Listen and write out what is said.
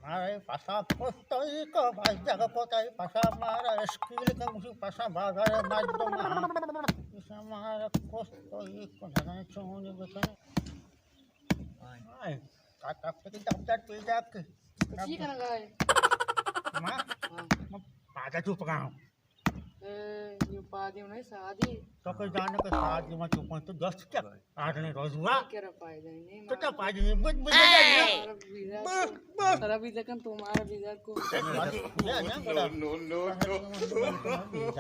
ارے پسا پوستوئی کو بھائی جگہ پوتائی پسا مارا اسکیل کا مجھے پسا بازار مردم۔ پسا مارا پوستوئی کو نہ چونی بکنے۔ آئے، کا تب تک دفتر پہ جا کے۔ چی کرنا گائے؟ ماں؟ ہاں۔ پادا چپ گا۔ اے، یہ پادی نہیں سادی۔ تو کہ جانے کہ سادی میں چپ تو دست کیا؟ آدمی روزوا۔ کیا فائدہ نہیں؟ تو کیا فائدہ نہیں؟ بس، بس، بس۔ ترا بھی زکن تمہارا بھی زکو۔ نو نو نو نو۔